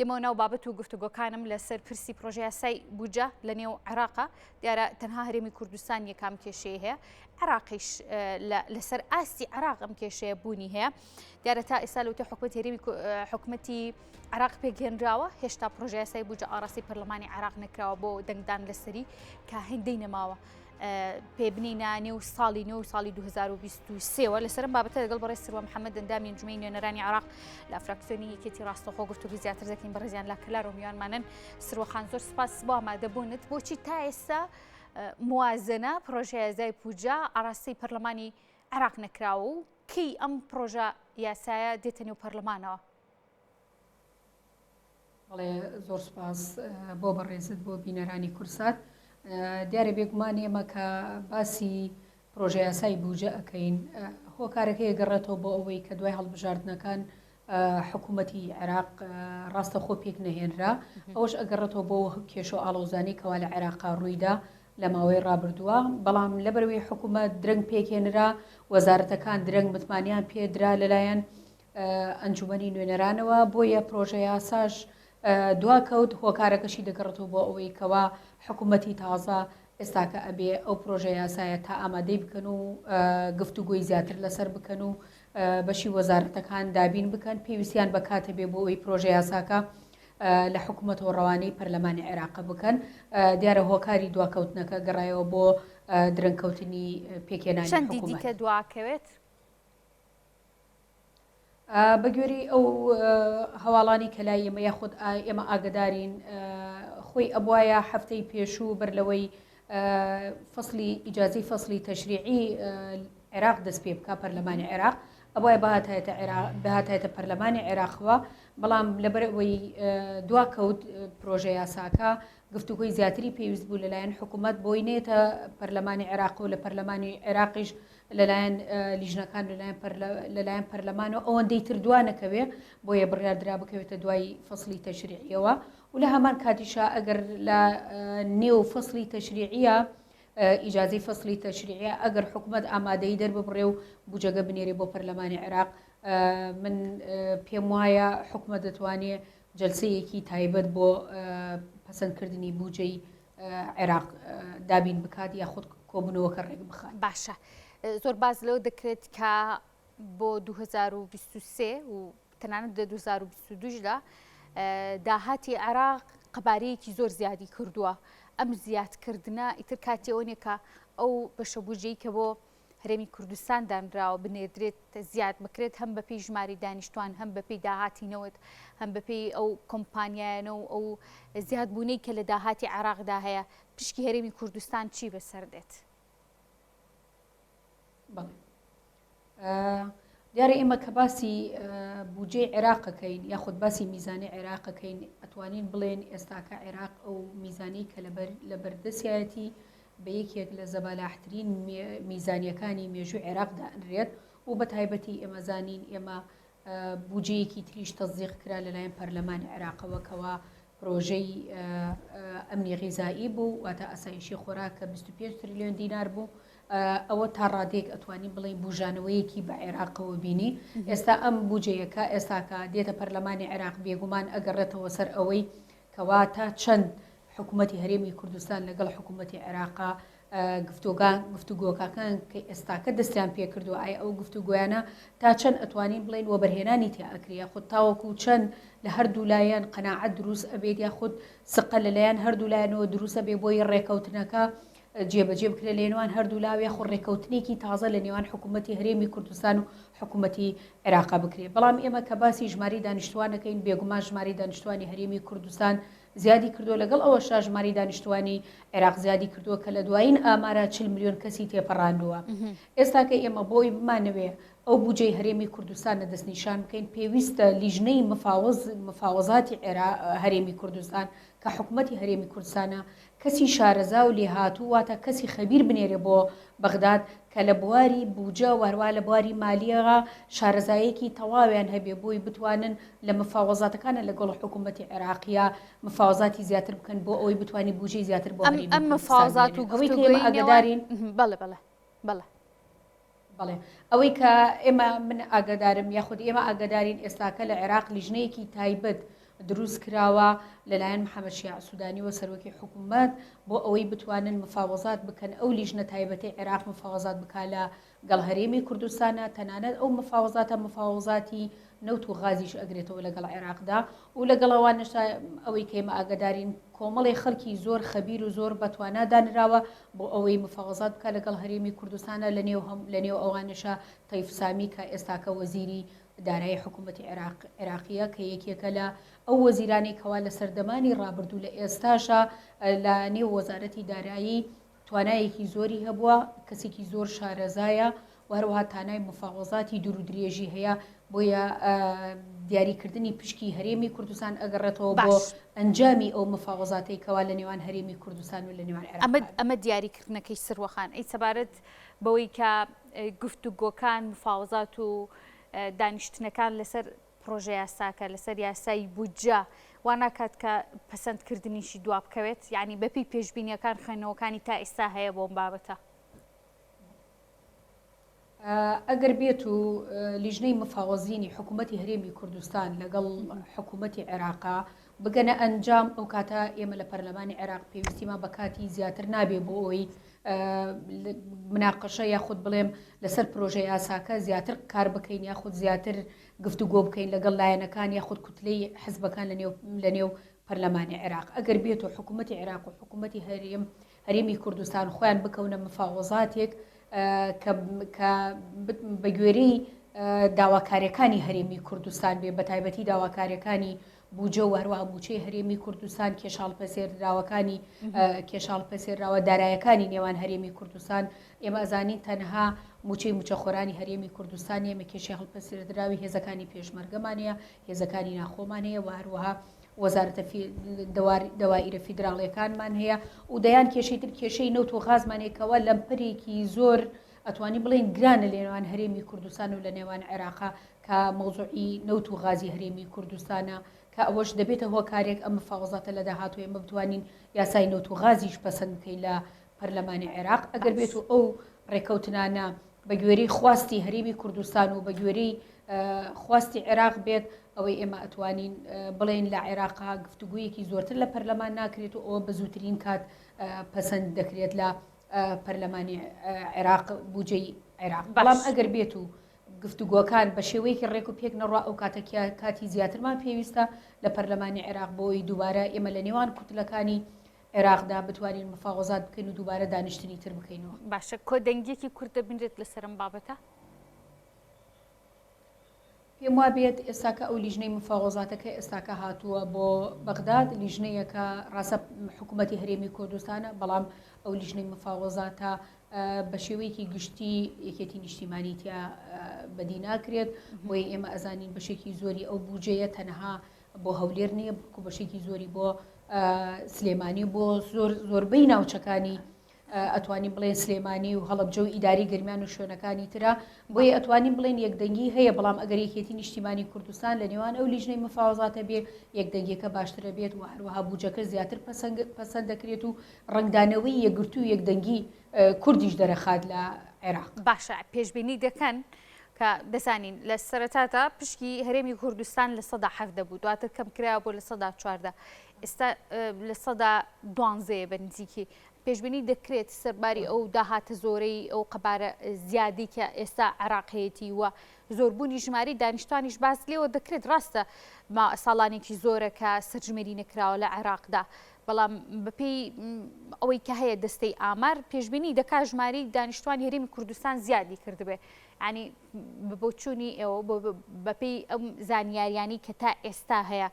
دێمەوە ناو بابەت و گفتوگۆکانم لەسەر پرسی پرۆژەیاسای بودجە لە نێو عێراقا. دیارە تەنها هەرێمی کوردستان یەکام کێشەی هەیە، عێراقیش لەسەر ئاستی عێراق ئەم کێشەیە بوونی هەیە. دیارە تا ئێستا لەوتە حکومەت هەرێمی حکومەتی عێراق پێکهێنراوە، هێشتا پرۆژەیاسای بودجە ئاڕاستەی پەرلەمانی عێراق نەکراوە بۆ دەنگدان لەسەری کە هێندەی نەماوە. پێ بنینە نێو ساڵی نوێ و ساڵی 2023ەوە لەسەرم بابەتە لەگەڵ بەڕێز سروە محەممەد ئەندامی ئەنجومەنی نوێنەرانی عێراق لە فراکسیۆنی یەکێتی ڕاستەوخۆ گفتوگوی زیاتر دەکەین بەڕێزیان لە کەلار و میوانمانن سروەخان زۆر سپاس بۆ ئامادەبوونت بۆچی تا ئێستا موازنە پرۆژە یاسای بودجە ئاراستەی پەرلەمانی عێراق نەکراوە و کەی ئەم پرۆژە یاسایە دێتە نێو پەرلەمانەوە؟ بەڵێ زۆر سوپاس بۆ بەڕێزت بۆ بینەرانی کورسات دیارە بێگومان ئێمە کە باسی پرۆژە یاسای بوجە ئەەکەین هۆکارەکەی گەڕێتەوە بۆ ئەوەی کە دوای هەڵبژاردنەکان حکوومەتی عێراق ڕاستەخۆ پێک نەهێنرا ئەوەش ئەگەڕێتەوە بۆ کێشە ئاڵۆزانی کەوا لە عێراقا ڕوویدا لە ماوەی ڕابردووە بەڵام لەبەرەوەی حکوومەت درەنگ پێکهێنرا وەزارەتەکان درەنگ متمانیان پێدرا لەلایەن ئەنجومەنی نوێنەرانەوە، بۆیە پرۆژە یاساش دواکەوت، هۆکارەکەشی دەگەڕێتەوە بۆ ئەوەی کەوا حکومەتی تازە ئێستاکە ئەبێ ئەو پرۆژە یاسایە تا ئامادەی بکەن و گفتوگۆی زیاتر لەسەر بکەن و بەشی وەزارەتەکان دابین بکەن، پێویستیان بە کات هەبێ بۆ ئەوەی پرۆژە یاساکە لە حکومەتەوە ڕەوانەی پەرلەمانی عێراق بکەن. دیارە هۆکاری دواکەوتنەکە گەڕایەوە بۆ درەنگکەوتنی پێکهێنانی چەندی دیکە حکومەت. دواکەوێت؟ بە گوێرەی ئەو هەواڵانی کە لای ئێمە یاخود ئێمە ئاگدارین خۆی ئەبواە هەفتەی پێشوو بەر لەوەی فەصلی ئیجازی فەصلی تەشریعی عێراق دەست پێ بک پەرلەمانی عێراق ئەوای بەهاتایەتە بەهاتایەتە پەرلەمانی عێراقەوە بەڵام لەبەر ئەوەی دوا کەوت پرۆژە یاساکە گفتوگۆی زیاتری پێویست بوو لەلایەن حکوومەت بۆی نێتە پەرلەمانی عێراق و لە پەرلەمانی عێراقیش لەلایەن لیژنەکان لەلایەن پەرلەمانەوە ئەوەندەی تر دوا نەکەوێ بۆیە بڕیاردرا بکەوێتە دوای فەصلی تەشریعیەوە و لە هەمان کاتیشا ئەگەر لە نێو فەصلی تەشریعیە ئیجازەی فەصلی تەشریعە ئەگەر حکوومەت ئامادەی دەرببڕێ و بجەگە بنێرێ بۆ پەرلەمانی عێراق من پێم وایە حکومە دەتوانێ جلسەیەکی تایبەت بۆ پەسەندکردنی بوجەی عێراق دابین بکات یاخود کۆبوونەوەکە ڕێک بخات. باشە زۆر باس لەوە دەکرێت کە بۆ 2023 و تەنانەت لە 2022 دا داهاتی عێراق قەبارەیەکی زۆر زیادی کردووە ئەم زیادکردنە ئیتر کاتی ئەوە نییە کە ئەو بەشە بودجەی کە بۆ هەرێمی کوردستان دانراوە بنێردرێت زیاد بکرێت هەم بەپێی ژماری دانیشتوان هەم بەپێی داهاتی نەوت هەم بەپێی ئەو کۆمپانیایانە و ئەو زیادبوونەی کە لە داهاتی عێراقدا هەیە پشکی هەرێمی کوردستان چی بەسەر دێت؟ دیارە ئێمە کە باسی بودجەی عێراقەکەین یاخود باسی میزانی عێراقەکەین ئەتوانین بڵێن ئێستاکە عێراق ئەو میزانی کە لەبەر لە بەردەسیایەتی بە یەکێک لە زەبەلاحترین میزانیەکانی مێژووی عێراق دائەنرێت و بە تایبەتی ئێمە زانین ئێمە بودجەیەکی تریش تەزیق کرا لەلایەن پەرلەمانی عێراقەوە کەوا پرۆژەی ئەمنی غیزایی بوو واتە ئاسایشی خۆراک کە 25 تریلیۆن دینار بوو ئەوە تا ڕادێک ئەتوانین بڵێین بوژانەوەیەکی بە عێراقەوە بینی ئێستا ئەم بودجەیەکە ئێستاکە دێتە پەرلەمانی عێراق بێگومان ئەگەڕێتەوە سەر ئەوەی کەوا تا چەند حکوومەتی هەرێمی کوردستان لەگەڵ حکوومەتی عێراقا گفتوگۆکەکان کە ئێستاکە دەستیان پێکردووە ئایا ئەو گفتوگۆیانە تا چەند ئەتوانین بڵێین وەبەرهێنانی تیا ئەکرێ یاخود تاوەکو چەند لە هەردوو لایەن قەناعەت دروست ئەبێت یاخود سقە لەلایەن هەردوو لایەنەوە دروست ئەبێ بۆی ڕێکەوتنەکە جێبەجێ بکرێت لە نێوان هەردوو لاو یاخود ڕێکەوتنێکی تازە لە نێوان حکوومەتی هەرێمی کوردستان و حکوومەتی عێراقا بکرێت بەڵام ئێمە کە باسی ژماری دانیشتوان دەکەین بێگومان ژماری دانیشتوانی هەرێمی کوردستان زیادی کردووە، لەگەڵ ئەوەشدا ژمارەی دانیشتووانی عێراق زیادی کردووە کە لە دوایین ئامارا 40 ملیۆن کەسی تێپەڕاندووە. ئێستا کە ئێمە بۆ ئەوەی بمانەوێ ئەو بودجەی هەرێمی کوردستان لە دەستنیشان بکەین پێویستە لیژنەی مفاوەز مفاوەزاتی عێراق هەرێمی کوردستان کە حکومەتی هەرێمی کوردستانە کەسی شارەزا و لێهاتوو واتە کەسی خەبیر بنێرێ بۆ بەغداد کە لە بواری بوجە و هەروەها لە بواری مالیەوە شارەزاییەکی تەواویان هەبێ بۆی بتوانن لە مفاوەزاتەکانە لەگەڵ حکوومەتی عێراقیە مفاوەزاتی زیاتر بکەن بۆ ئەوەی بتوانین بوجەی زیاتر بۆ ئەم هەرێمی ئەم کوردستان مفاوەزات بنێرین و ئەوەی کە ئێمە گفتوگۆی نێوان ئاگادارین بەڵێ بەڵێ بەڵێ بەڵێ ئەوەی کە ئێمە من ئاگادارم یاخود ئێمە ئاگادارین ئێستاکە لە عێراق لیژنەیەکی تایبەت دروست کراوە لەلایەن محەمەد شیاع سودانیوە سەرۆکی حکومەت بۆ ئەوەی بتوانن مفاوەزات بکەن ئەو لیژنە تایبەتەی عێراق مفاوەزات بکا لە گەڵ هەرێمی کوردستانا تەنانەت ئەو مفاوەزاتە مفاوەزاتی نەوت و غازیش ئەگرێتەوە لەگەڵ عێراقدا و لەگەڵ ئەوانەشدا ئەوەی کە ئێمە ئاگادارین کۆمەڵی خەڵکی زۆر خەبیر و زۆر بەتوانا دانراوە بۆ ئەوەی مفاوەزات بکا لەگەڵ هەرێمی کوردستانە لە نێو هەم لە نێو ئەوانەشا تەیف سامی کە ئێستاکە وەزیری دارایی حکوومەتی عێراق عێراقیە کە یەکێکە لە ئەو وەزیرانەی کەوا لە سەردەمانی ڕابردوو لە ئێستاشا لە نێو وەزارەتی دارایی توانایەکی زۆری هەبووە، کەسێکی زۆر شارەزایە و هەروەها تانای مفاوەزاتی دوور و درێژی هەیە، بۆیە دیاریکردنی پشکی هەرێمی کوردستان ئەگەڕێتەوە بۆ ئەنجامی ئەو مفاوەزاتەی کەوا لە نێوان هەرێمی کوردستان و لە نێوان عێراق. ئەمە دیاریکردنەکەی سروەخان ئەی سەبارەت بەوەی کە گفتوگۆکان، مفاوەزات و دانیشتنەکان لەسەر پڕۆژەیاساکە لەسەر یاسای بودجە وا ناکات کە پەسەندکردنیشی دوابکەوێت؟ یانی بەپێی پێشبینییەکان خوێندنەوەکانی تا ئێستا هەیە بۆ ئەم بابەتە؟ ئەگەر بێت و لیژنەی مفاوەزینی حکوومەتی هەرێمی کوردستان لەگەڵ حکوومەتی عێراقا بگەنە ئەنجام ئەو کاتە ئێمە لە پەرلەمانی عێراق پێویستیمان بە کاتی زیاتر نابێ بۆ ئەوەی مناقەشە یاخود بڵێم لەسەر پرۆژە یاساکە زیاتر کار بکەین یاخود زیاتر گفتوگۆ بکەین لەگەڵ لایەنەکان یاخود کوتلەی حزبەکان لە نێو پەرلەمانی عێراق ئەگەر بێت و حکوومەتی عێراق و حکوومەتی هەرێم هەرێمی کوردستان خۆیان بکەونە مفاوەزاتێک کە بە گوێرەی داواکاریەکانی هەرێمی کوردستان بێ بە تایبەتی داواکاریەکانی بوجە و هەروەها مووچەی هەرێمی کوردستان، کێشە هەڵپەسێردراوەکانی کێشە هەڵپەسێراوە دارایەکانی نێوان هەرێمی کوردستان، ئێمە ئەزانین تەنها مووچەی مووچەخۆرانی هەرێمی کوردستان نییە، ئێمە کێشەی هەڵپەسێردراوی هێزەکانی پێشمەرگەمان هەیە، هێزەکانی ناخۆمان هەیە و هەروەها وەزارەتە دەوائیرە فیدراڵیەکانمان هەیە و دەیان کێشەی تر کێشەی نەوت و غازمان هەیە کەوا لەمپەرێکی زۆر ئەتوانی بڵێین گرانە لە نێوان هەرێمی کوردستان و لە نێوان عێراقا کە مەوزوعی نەوت و غازی هەرێمی کوردستانە کە ئەوەش دەبێتە هۆکارێک ئەم مفاوەزاتە لە داهاتوو ئێمە بتوانین یاسای نەوت و غازیش پەسەند بکەین لە پەرلەمانی عێراق ئەگەر بێت و ئەو ڕێکەوتنانە بە گوێرەی خواستی هەرێمی کوردستان و بە گوێرەی خواستی عێراق بێت ئەوەی ئێمە ئەتوانین بڵێن لە عێراقا گفتوگویەکی زۆرتر لە پەرلەمان ناکرێت و ئەوە بە زووترین کات پەسەند دەکرێت لە پەرلەمانی عێراق بودجەی عێراق بەڵام ئەگەر بێت و گفتوگۆکان بە شێوەیەکی ڕێک و پێک نەڕوا ئەو کاتە کاتی زیاترمان پێویستە لە پەرلەمانی عێراق بۆی دووبارە ئێمە لە نێوان کوتلەکانی عێراقدا بتوانین مفاوەزات بکەین و دووبارە دانیشتنی تر بکەینەوە. باشە کۆدەنگیەکی کورد دەبینرێت لەسەر ئەم بابەتە؟ پێم وابێت ئێستاکە ئەو لیژنەی مفاوەزاتەکە ئێستاکە هاتووە بۆ بەغداد لیژنەیەکە ڕاستە حکوومەتی هەرێمی کوردستانە بەڵام ئەو لیژنەی مفاوەزاتە بە شێوەیەکی گشتی یەکێتی نیشتیمانی تیا بەدی ناکرێت بۆیە ئێمە ئەزانین بەشێکی زۆری ئەو بودجەیە تەنها بۆ هەولێر نییە بەڵکو بەشێکی زۆری بۆ سلێمانی بۆ زۆر زۆربەی ناوچەکانی ئەتوانین بڵێن سلێمانی و هەڵەبجە و ئیداری گەرمیان و شوێنەکانی ترە بۆیە ئەتوانین بڵێن یەکدەنگی هەیە بەڵام ئەگەر یەکێتی نیشتیمانی کوردستان لە نێوان ئەو لیژنەی مفاوەزاتە بێ یەکدەنگیەکە باشترە بێت و هەروەها بودجەکە زیاتر پەسەند دەکرێت و ڕەنگدانەوەی یەکگرتوو و یەکدەنگی کوردیش دەرەخات لە عێراق. باشە پێشبینی دەکەن کە دەزانین لە سەرەتادا پشکی هەرێمی کوردستان 17% بوو دواتر کەم کرایەوە بۆ 14% ئێستا 12% بە نزیکی پێشبینی دەکرێت سەرباری ئەو داهاتە زۆرەی ئەو قەبارە زیادەی کە ئێستا عێراق هەیەتی و زۆربوونی ژمارەی دانیشتوانیش باس لێوە دەکرێت ڕاستە ساڵانێکی زۆرە کە سەرژمێری نەکراوە لە عێراقدا بەڵام بەپێی ئەوەی کە هەیە دەستەی ئامار پێشبینی دەکا ژمارەی دانیشتوانی هەرێمی کوردستان زیادی کردبێ ینی بە بۆچوونی ئێوە بەپێی ئەم زانیاریانەی کە تا ئێستا هەیە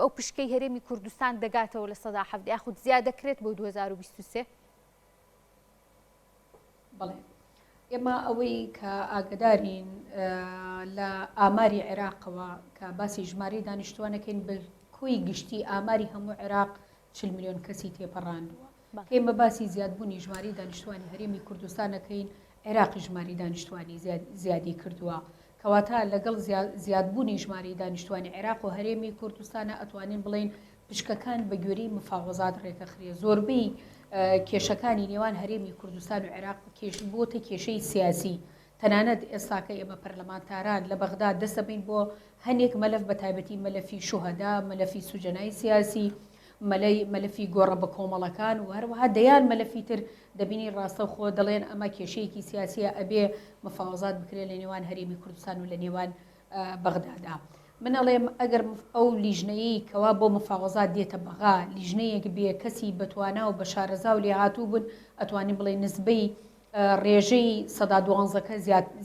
ئەو پشکەی هەرێمی کوردستان دەگاتەوە 7% یاخود زیاد دەکرێت بۆ 2023؟ بەڵێ ئێمە ئەوەی کە ئاگدارین لە ئاماری عێراقەوە کە باسی ژمارەی دانیشتوانەکەین بە کۆی گشتی ئاماری هەموو عێراق 40 میلیۆن کەسی تێپەڕاندووە ئێمە باسی زیادبوونی ژمارەی دانیشتوانی هەرێمی کوردستان ئەکەین، عێراقیش ژمارەی دانیشتوانی زیادی کردووە، کەواتە لەگەڵ زیادبوونی ژمارەی دانیشتوانی عێراق و هەرێمی کوردستانە ئەتوانین بڵێین پشکەکان بە گوێرەی مفاوەزات ڕێکەخرێ زۆربەی کێشەکانی نێوان هەرێمی کوردستان و عێراق کێش بۆتە کێشەی سیاسی. تەنانەت ئێستاکە ئێمە پەرلەمانتاران لە بەغدا دەست دەبەین بۆ هەنێک مەلەف بە تایبەتی مەلەفی شوهەدا، مەلەفی سوجەنای سیاسی، مەلەی مەلەفی گۆڕە بەکۆمەڵەکان و هەروەها دەیان مەلەفی تر دەبینی ڕاستەوخۆ دەڵێن ئەمە کێشەیەکی سیاسیە ئەبێ مفاوەزات بکرێت لە نێوان هەرێمی کوردستان و لە نێوان بەغدادا. من ئەڵێم ئەگەر ئەو لیژنەیەی کەوا بۆ مفاوەزات دێتە بەغا لیژنەیەک بێ کەسی بەتوانا و بە شارەزا و لێهاتوو بن ئەتوانین بڵێ نسبەی ڕێژەی سەدا دوانزەکە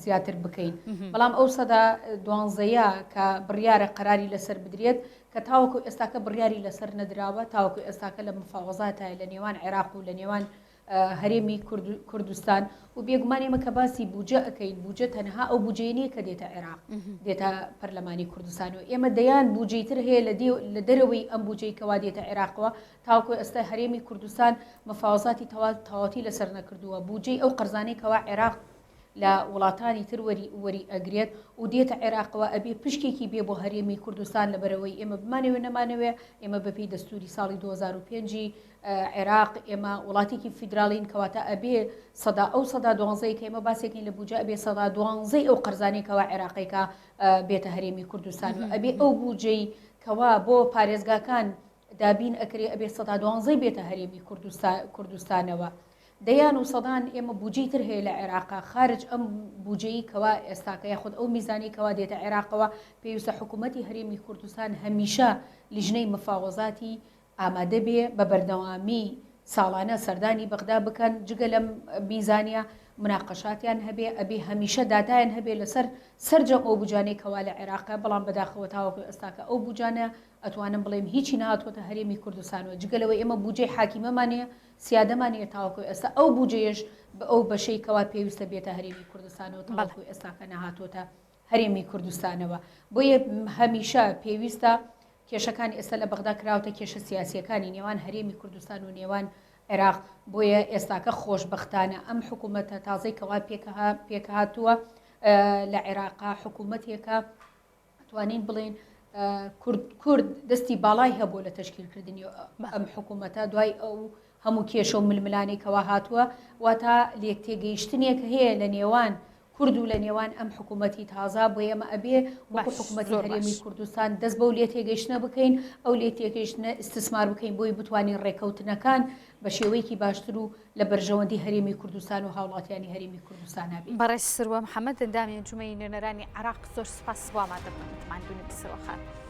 زیاتر بکەین بەڵام ئەو سەدا دوانزەیە کە بڕیارە قەراری لەسەر بدرێت کە تاوەکو ئێستاکە بڕیاری لەسەر نەدراوە تاوەکو ئێستاکە لە مفاوەزاتای لە نێوان عێراق و لە نێوان هەرێمی کوردستان و بێگومان ئێمە کە باسی بودجە ئەەکەین بودجە تەنها ئەو بودجەیە نییە کە دێتە عێراق دێتە پەرلەمانی کوردستان و ئێمە دەیان بودجەی تر هەیە لە دەرەوەی ئەم بودجەی کەوا دێتە عێراقەوە تاوەکو ئێستا هەرێمی کوردستان مفاوەزاتی تەواوەتی لەسەر نەکردووە، بودجەی ئەو قەرزانەی کەوا عێراق لە وڵاتانی تر وەری وەری ئەگرێت و دێتە عێراقەوە ئەبێ پشکێکی بێ بۆ هەرێمی کوردستان لەبەرەوەی ئێمە بمانەوێ نەمانەوێ ئێمە بەپێی دەستوری ساڵی 2005 عێراق ئێمە وڵاتێکی فیدراڵین کەواتە ئەبێ سەدا ئەو سەدا دوانزەی کە ئێمە باسێکین لە بودجە ئەبێ سەدا دوانزەی ئەو قەرزانەی کەوا عێراقێکە بێتە هەرێمی کوردستان و ئەبێ ئەو بودجەی کەوا بۆ پارێزگاکان دابین ئەکرێ ئەبێ سەدا دوانزەی بێتە هەرێمی کوردستانەوە. دەیان و سەدان ئێمە بودجەی تر هەیە لە عێراقا خارج ئەم بودجەی کەوا ئێستاکە یاخود ئەو میزانی کەوا دێتە عێراقەوە پێویستە حکوومەتی هەرێمی کوردستان هەمیشە لیژنەی مفاوەزاتی ئامادە بێ بە بەردەوامی ساڵانە سەردانی بەغدا بکەن جگە لەم میزانە مناقەشاتیان هەبێ ئەبێ هەمیشە داتایان هەبێ لەسەر سەرجەم ئەو بودجانەی کەوا لە عێراقە بەڵام بەداخەوە تاوەکو ئێستاکە ئەو بودجانە ئەتوانم بڵێم هیچی نەهاتووەتە هەرێمی کوردستانەوە، جگە لەوەی ئێمە بودجەی حاکیمەمان هەیە، سیادەمان هەیە تاوەکو ئێستا ئەو بودجەیەش بە ئەو بەشەی کەوا پێویستە بێتە هەرێمی کوردستانەوە تاوەکو ئێستاکە نەهاتووەتە هەرێمی کوردستانەوە. بۆیە هەمیشە پێویستە کێشەکانی ئێستا لە بەغدا کراوەتە کێشە سیاسییەکانی نێوان هەرێمی کوردستان و نێوان عێراق، بۆیە ئێستاکە خۆشبەختانە ئەم حکوومەتە تازەی کەوا پێکهاتووە لە عێراقا حکوومەتێکە ئەتوانین بڵێین کورد کورد دەستی باڵای هەبوو لە تەشکیلکردنی ئەم حکوومەتە دوای ئەو هەموو کێشە و ململانێی کەوا هاتووە واتە لێک تێگەیشتنێک هەیە لە نێوان کورد و لە نێوان ئەم حکوومەتی تازە بۆ ئێمە ئەبێ وەکو حکوومەتی هەرێمی کوردستان دەست بەو لێ تێگەیشتنە بکەین ئەو لێ تێگەیشتنە ئیستیسمار بکەین بۆی بتوانین ڕێکەوتنەکان بە شێوەیەکی باشتر و لە بەرژەوەندی هەرێمی کوردستان و هاوڵاتیانی هەرێمی کوردستانا بێت. بەڕێز سروە محەمەد ئەندامی ئەنجومەنی نوێنەرانی عێراق زۆر سوپاس بۆ ئامادەبوونت ماندوو نەبی سروە خان.